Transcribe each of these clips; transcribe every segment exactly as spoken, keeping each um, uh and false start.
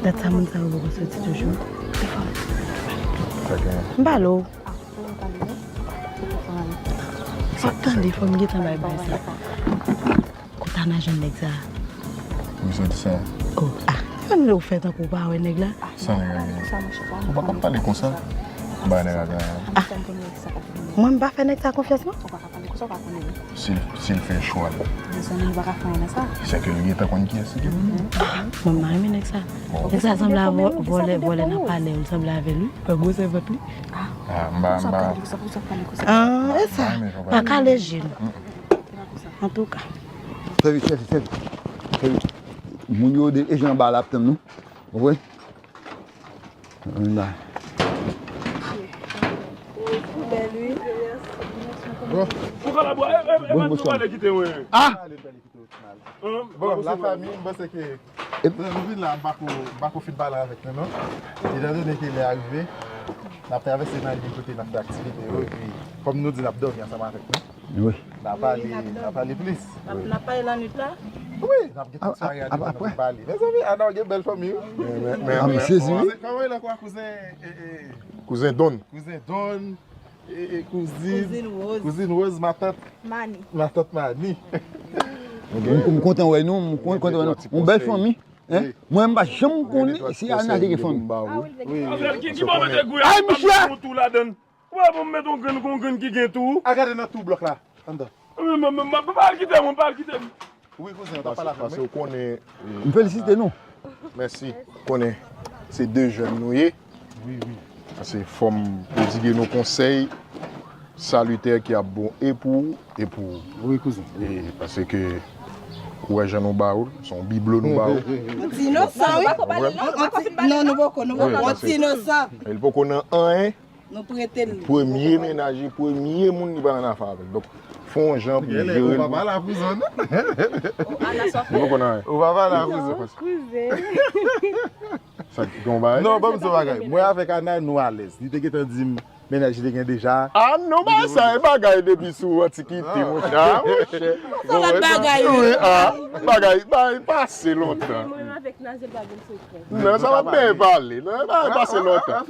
Dat sa moun sa yo poko soti toujou. M pale w. Fòk tande, fò m gentan bay bay sa. Kote Ana jwenn nèg sa? Ou soti sa? Oh, ah, fè m lè w fè tankou w pa wè nèg la. Sa nèg la gen? Ou pa ka pale konsa. Bay nèg la gen. Mwen m pa fè nèg sa konfyans non. Si l, si l fè chwa l. Mezanmi, nou pa ka fè anyen nan sa. Se ke l gentan konn kiyès li ye. Mwen m pa renmen nèg sa. Nèg sa sanble a vò-, vòlè, vòlè nan palè, l sanble avè l wi. Wè gwosè vant li. Ah, m pa, m pa. Ah, e sa. Pa kale je nou. Antouka. Fè vit, fè vit, fè vit. Fè vit. Moun yo de, e jan anba la ap tann nou. Ou konprann? Ann la. Ou bèl wi. Bon. Ou ka la bwa, e, e, e, Bon, pa tou bonswa. Pale kite mwen. Ah! Bon, la fanmi, m panse ke nou vin la, m pa ko, m pa ko fin pale avèk nou, non. Etan done ke lè a rive, n ap travèse nan liy kote n ap fè aktivite yo, epi, kòm nou di, n ap dòmi ansanm avèk nou. Wi. N a pale, n a pale plis. N ap, n ap pale lannwit la? Wi, n ap gen tout sware a depi nou pale. Mezanmi, Ana, w gen bèl fanmi wi. Men, men, men, men, m sezi wi. Kouzen, kouzen Don. Kouzen Don, e, e, kouzin, kouzin Rose, matant Mani. Matant Mani. M, m kontan wè nou, m kontan wè nou. Yon bèl fanmi. Mwen, m pa janm konnen si Ana te gen fanmi. Ay, misye! Ou pa bon met yon grenn, yon grenn ki gen tou. A gade nan tou blòk la, anndan. Mwen, mwen, mwen, pa al kite mwen, pa al kite m. Wi, kouzen, w t ap pale avè mwen. Paske w konnen, m felisite nou. Mèsi. Konnen, se de jèn nou ye. Wi, wi. Paske fò m pwodige nou konsèy salitè ki ap bon e pou ou, e pou ou. Wi, kouzen. E paske ou wè jan nou ba ou, se yon biblo nou ba ou. Ti inosan, wi. Non, nou poko, nou poko. Ti inosan. Li poko nan anyen. Nou prete l. Premye mennaj li, premye moun li pral nan afè avè l. Donk, fè yon jan pou jere l. Ou pa pale a kouzon, non? Ou pa pale a kouzon. Sa ki gen yon bagay? Non, ban m di yon bagay. Mwen avèk Ana, nou alèz. Li te gentan di m mennaj li te gen deja. Ah non, bagay sa, e bagay depi sou antikite, monchè. Ah, monchè. Sa lòt bagay, wi. Wi, ah, bagay, bagay pase lontan. Mwen avèk Nazel pa gen sekrè. Non, sa pa byen pale. Non, bagay pase lontan.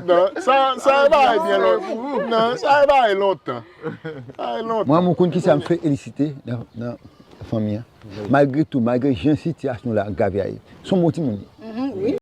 Non, sa, sa bagay byen lontan. Non, sa bagay lontan. Sa bagay lontan. Mwen, mwen konn kisa m felisite nan, nan fanmi an. Malgre tou, malgre jan sitiyasyon la grav a ye. Se yon bon timoun li. Mhm, wi.